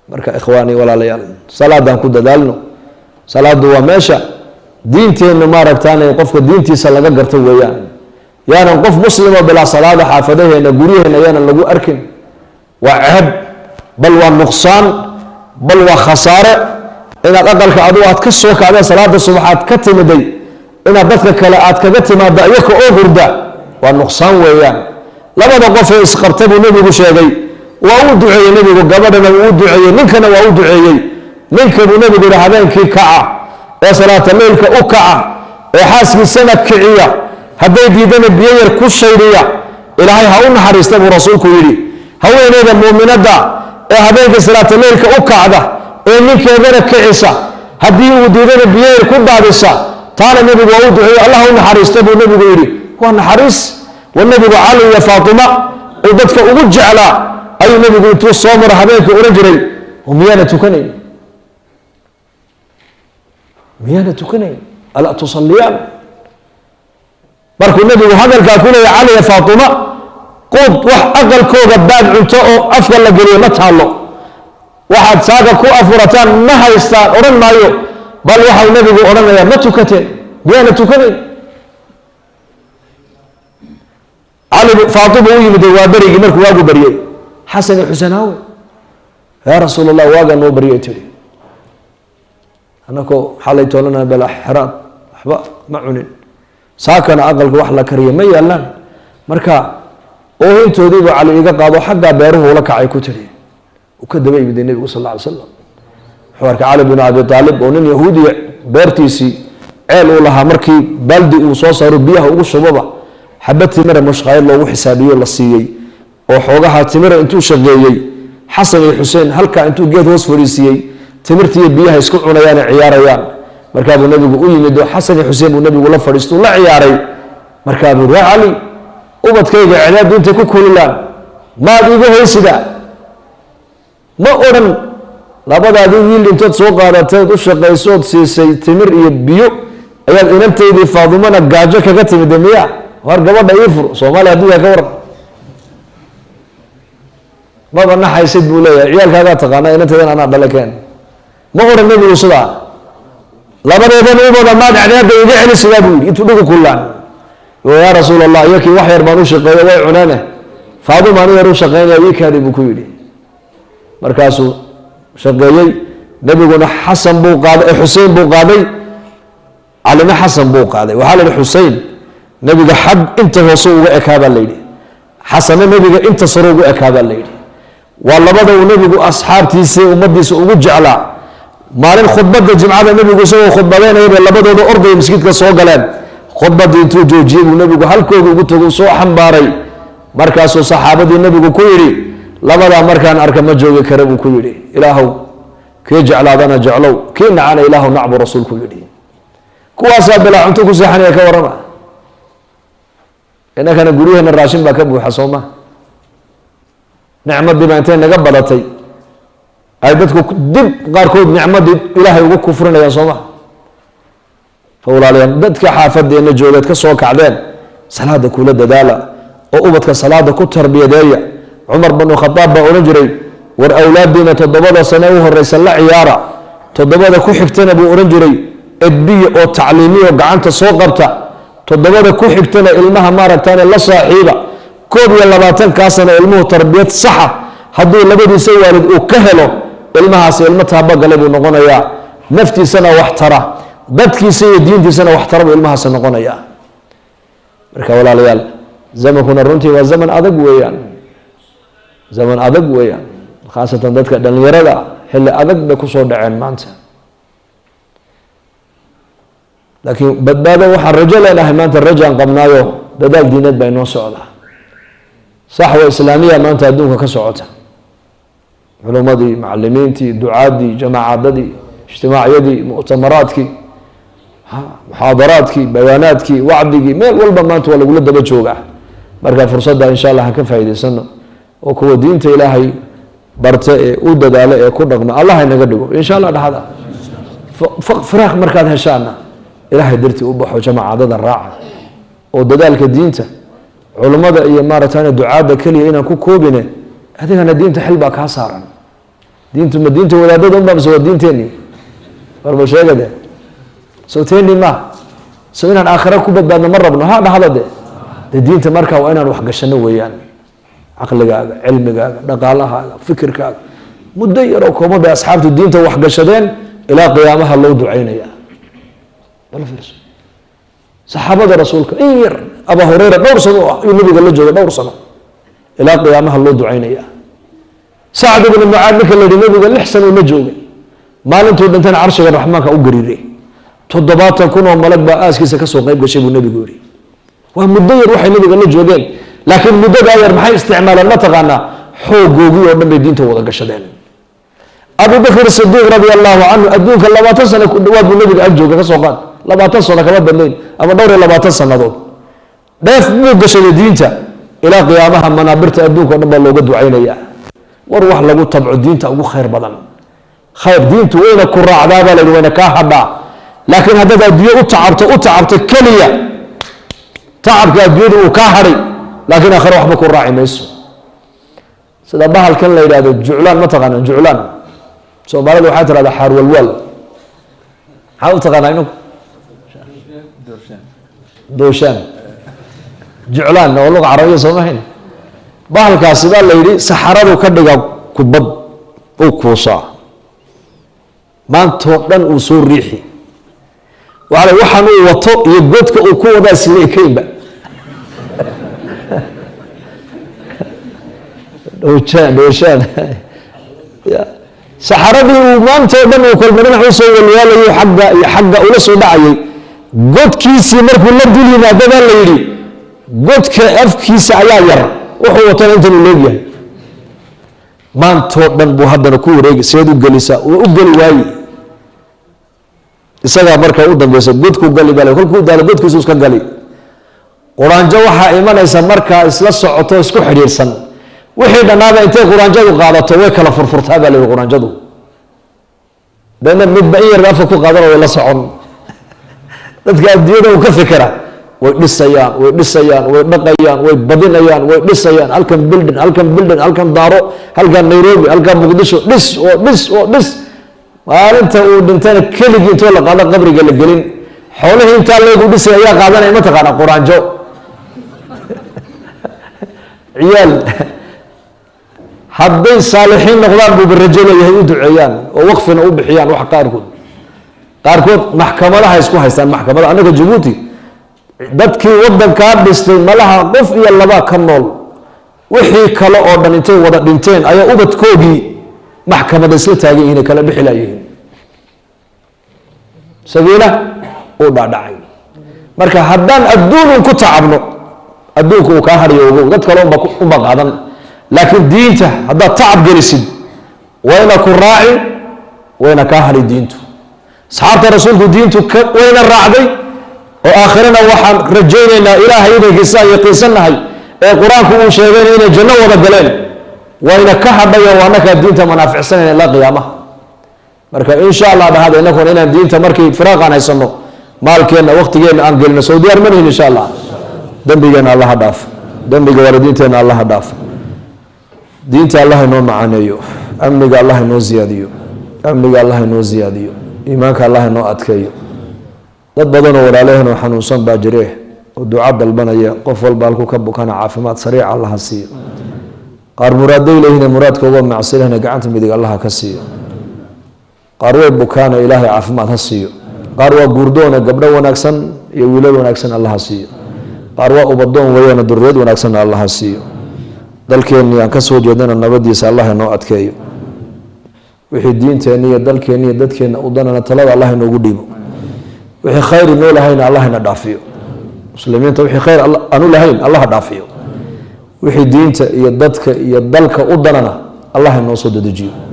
Marka ikhwaani, walaalayaal, salaadaan ku dadaalno. Salaadu waa meesha diinteenna maaragtaan qofka diintiisa laga garto weeyaan. Yaanan qof muslimo bilaa salaada xaafadaheena, guryaheena yaanan lagu arkin. Waa ceeb, bal waa nuqsaan, bal waa khasaare inaad aqalka adigu aad ka soo kacdeen salaada subax aad ka timiday, inaad dadka kale aad kaga timaada iyaka oo hurda, waa nuqsaan weeyaan. Labada qof ee isqabta buu nebigu sheegay, waa u duceeyey nebigu, gabadhana wuu u duceeyey, ninkana waa u duceeyey. Ninka buu nebigu yihi habeenkii kaca ee salaata leylka u kaca ee xaaskiisana kiciya, hadday diidana biyo yar ku shaydhiya, Ilaahay ha u naxariista buu rasuulku yidhi. Haweeneyda muuminadda ee habeenkii salaata leylka u kacda ee ninkeedana kicisa, haddii uu diidana biyo yar ku daadisa, taana nebigu waa u duceeyey, Allah u naxariista buu nebigu yidhi. Waa naxariis. Wa nebigu Cali iyo Faatima uu dadka ugu jeclaa ayuu nebigu intuu soo maro habeenkii odhan jiray, "Miyaana tukanayn? Miyaana tukanayn? Alaa tusalliyaan?" Markuu nebigu hadalkaa ku leeyahy Cali iyo Faatima, quud wax aqalkooda baad cunto oo afka la geliyo ma taallo. "Waxaad saaga ku afurataan ma haystaan" odhan maayo, bal waxau nebigu odhanayaa, "Ma tukateen? Miyaana tukanayn?" Cali Faatima u yimid waa berigii markuu waagu baryey, "Xasan iyo Xuseen aawe, yaa Rasuul Allah?" "Waagaa noo baryay," tiri, "anakoo xalay toolana bala xeraad waxba ma cunin, saakana aqalka wax la kariya ma yaalaan." Marka oohintoodiibuu Cali iga qaado, xaggaa beeruhu ula kacay, ku tiri. Uu ka daba yimiday nebigu sal alla alay slam, wuxuu arkay Cali bin Abi Aalib oo nin Yahuudiya beertiisii ceel uu lahaa markii baaldi uu soo saaro biyaha ugu shubaba xabad timira mushqaayad loogu xisaabiyo la siiyey, oo xoogaha timira intuu shaqeeyey Xasan iyo Xuseen halkaa intuu geed hoos fadhiisiiyey timirtiiyo biyaha isku cunayaan ee ciyaarayaan. Markaabuu nebigu u yimid oo Xasan iyo Xuseen buu nebigu la fadhiistuu la ciyaaray. Markaabuu, "Yaa Cali, ubadkayga cadaabdu intay ku kululaan maad iiga haysida?" Ma odhan, "Labadaadii wiil intood soo qaadateed u shaqaysood siisay timir iyo biyo ayaad inantaydii Faadumana gaajo kaga timid miya? War gabadha ii fur." Soomaaliya hadduu yahay ka waran, "Maba naxaysid," buu leeyahay, "ciyaalkaagaa taqaana, inantaydan anaa dhale keen." Ma odhan nebigu sidaa. "Labadeedan ubada maad cadaabda iga celisidaa?" buu yidhi intuu dhigu kullaan. "Yaa Rasuul Allah, iyakii wax yar baan u shaqeeyo, way cuneene, Faaduma anu yar u shaqeynaya, ii kaadi," buu ku yidhi. Markaasuu shaqeeyey nebiguna, Xasan buu qaaday, Xusein buu qaaday, Calina Xasan buu qaaday. Waxaa la yidhi Xusein nebiga xag inta hoose uga ekaa baa la yidhi, Xasanna nebiga inta sare ugu ekaa baa la yidhi. Waa labada uu nebigu asxaabtiisa, ummadiisa ugu jeclaa. Maalin khudbadda jimcada nebigu isagoo khudbadeynaya bay labadooda ordaya masjidka soo galeen. Khudbaddii intuu joojiyey buu nebigu halkooda ugu tago, soo xambaaray. Markaasuu saxaabadii nebigu ku yidhi, "Labadaa markaan arka ma joogi kara," buu ku yidhi. "Ilaahow, kii jeclaadana jeclow, kii nacana Ilaahow nac," buu rasuulku yidhi. Kuwaasaa bilaa cunto ku seexanaya, ka warrama? Innakana guryaheena raashin baa ka buuxa, soo ma? Nicmadii baa intay naga badatay ay dadku dib qaarkood nicmadii Ilaahay ugu kufrinayaan, soo ma? Fa walaalayaal, dadka xaafadeenna joogeed ka soo kacdeen, salaada kula dadaala oo ubadka salaada ku tarbiyadeeya. Cumar binu Khadaab baa odhan jiray, "War awlaadiina 7da sane u horeysa la ciyaara, 7da ku xigtana," buu odhan jiray, "edbiya oo tacliimiya oo gacanta soo qabta, 7da ku xigtana ilmaha maaragtaane la saaxiiba. 21kaa sano ilmuhu tarbiyad saxa hadduu labadiisa waalid uu ka helo, ilmahaasi ilmo taabagalay buu noqonayaa, naftiisana wax tara, dadkiisa iyo diintiisana wax tara buu ilmahaasi noqonayaa." Marka walaalayaal, zamankuna runtii waa zaman adag weeyaan, zaman adag weeyaan, khaasatan dadka dhalinyarada xilli adag bay kusoo dhaceen maanta. Laakiin badbaado waxaan rajo leenahay maanta, rajaan qabnaayo, dadaal diineed baa inoo socda, saxwa islaamiya maanta adduunka ka socota, culummadii, macalimiintii, ducaadii, jamaacadadii, ijtimaacyadii, mu'tamaraadkii, muxaadaraadkii, bayaanaadkii, wacdigii, meel walba maanta waa lagula daba joogaa. Marka fursadda insha Allah ha ka faa'iidaysano oo kuwa diinta Ilaahay barta ee u dadaalo ee ku dhaqma Allah inaga dhigo insha Allah. Dhaxda firaaq markaad heshaana Ilaahay dartii u baxo, jamaacadada raaca oo dadaalka diinta culummada iyo maaragtay ducaadda keliya inaan ku koobine, adigana diinta xil baa kaa saaran. Diintu ma diinta wadaadada unbaa mise waa diinteenni? Warba sheega de, soo teeni ma so inaan aakhira ku badbaadno ma rabno? Ha dhahda de. De diinta marka waa inaan waxgashano weeyaan, caqligaaga, cilmigaaga, dhaqaalahaaga, fikirkaaga. Muddo yaroo kooban bay asxaabtu diinta waxgashadeen, ilaa qiyaamaha loo ducaynaya. Bal fiirso saxaabada rasuulka in yar. Aba Hureyra dhowr sano oo ah ayuu nabiga la joogay, dhowr sano, ilaa qiyaamaha loo ducaynaya. Sacd ibnu Mucaad ninka la yihi, nabiga 6 sano la joogay, maalintuu dhintana carshiga raxmaanka u gariiray, 70,000 oo malag baa aaskiisa kasoo qayb gashay buu nabigu yihi. Waa muddo yar waxay nabiga la joogeen, laakiin muddadaa yar maxay isticmaaleen? Ma taqaanaa? Xoogoogii oo dhan bay diinta wada gashadeen. Abu Bakr Sidiiq radia allahu canhu adduunka 20 sano ku dhawaad buu nabiga ag jooga. Kasoo qaad 20 sano, kama badnayn, ama dhowr iyo 20 sanadood. Dheef buu gashaday diinta, ilaa qiyaamaha manaabirta adduunka o dhan baa looga ducaynaya. War wax lagu tabco diinta ugu khayr badan. Khayr diintu wayna ku raacdaa baa la yidhi, wayna kaa hadhaa. Laakiin haddaad adduunyo u tacabto, u tacabto keliya, tacabka adduunyada uu kaa hadhay, laakiin aakhira waxba ku raaci mayso. Sida bahalkan la yidhahdo juclaan, ma taqaanaan juclaan? Soomaalida waxay tirahdaa xaarwalwaal. Maxaa u taqaanaa ininku? Dooshaan, juclaan oo luqa carabiya soo mahayn. Bahalkaasi baa la yidhi saxaradu ka dhiga kubad, uu kuusaa, maantoo dhan uu soo riixi. Waa waxaan uu wato iyo godka uu ku wadaa isla ekaynba. Dhooshaan, dhooshaan. Saxaradii uu maantoo dhan uu kolba dhinac usoo walwaalayo, xagga iyo xagga ula soo dhacayay, godkiisii markuu la dul yimaado baa la yidhi godka afkiisa ayaa yar, wuxuu watana intan uu leegyahay. Maantoo dhan buu haddana ku wareegi, seed u gelisaa? Uu u geli waaye. Isagaa markaa u dambeysa godkuu gali baa, kolkuu daalo godkiisu iska gali. Quraanjo waxaa imanaysa markaa isla socoto, isku xidhiidhsan. Wixii dhannaaba intay quraanjadu qaadato way kala furfurtaa baa la yihi quraanjadu. Deedna midba in yarba afka ku qaadana, way la socon. Dadka adduunyada uu ka fikira way dhisayaan, way dhisayaan, way dhaqayaan, way badinayaan, way dhisayaan, halkan building, halkan building, halkan daaro, halkan Nairobi, halkan Muqdisho, dhis oo dhis oo dhis. Maalinta uu dhintana keligii intoo la qaado qabriga la gelin, xoolihii intaa leegu dhisay ayaa qaadanaya. Ma taqaana? Quraanjo. Ciyaal hadday saalixiin noqdaan buuba rajo leeyahay, u duceeyaan oo waqfina u bixiyaan. Wax qaarkood maxkamadaha isku haystaan, maxkamada. Annaga Jabuuti dadkii wadankaa dhistay malaha qof iyo laba ka nool, wixii kale oo dhan intay wada dhinteen ayaa ubadkoogii maxkamada isla taagan yihiin, kala bixi laayihiin. Sagiina uu dhaadhacay. Marka haddaan adduunun ku tacabno, adduunku uu kaa hadhayo, ogow, dad kale unba qaadan. Laakiin diinta haddaad tacab gelisid, wayna ku raaci, wayna kaa hadhay diintu. Asxaabta rasuulku diintu wayna raacday, oo aakhirana waxaan rajaynaynaa, ilaahay idankiisa aan yaqiinsannahay ee qur-aanku uu sheegayna, inay janno wada galeen. Wayna ka hadhayo, waa annakaa diinta manaaficsanayna ilaa qiyaamaha. Marka insha Allah dhahada, inakuna inaan diinta markii firaaqaan haysano, maalkeenna, waqtigeenna aan gelino, soo diyaar ma nihin? Insha Allah. Dembigeenna Allaha dhaaf, dembiga waalidiinteenna Allaha dhaaf, diinta Allah inoo macaaneeyo, amniga Allah inoo ziyaadiyo, amniga Allah inoo ziyaadiyo, iimaanka Allah inoo adkeeyo. Dad badanoo walaalaheen oo xanuunsan baa jire oo duca dalbanaya. Qof walba halkuu ka bukana caafimaad sariica Allaha siiyo. Qaar muraaday leeyihiin, muraadka uga macsilehna gacanta midig Allaha ka siiyo. Qaar way bukaana, Ilaahay caafimaad ha siiyo. Qaar waa guurdoona, gabdho wanaagsan iyo wiilal wanaagsan Allaha siiyo. Qaar waa ubadoon weeyana, duriyad wanaagsanna Allaha siiyo. Dalkeennii aan kasoo jeedana nabadiisa Allah inoo adkeeyo. Wixii diinteenna iyo dalkeenna iyo dadkeenna u danana talada Allah inoogu dhiibo. Wixii khayr inoo lahayna Allah ina dhaafiyo. Muslimiinta wixii khayr aanu lahayn Allah dhaafiyo. Wixii diinta iyo dadka iyo dalka u danana Allah inoo soo dedejiyo.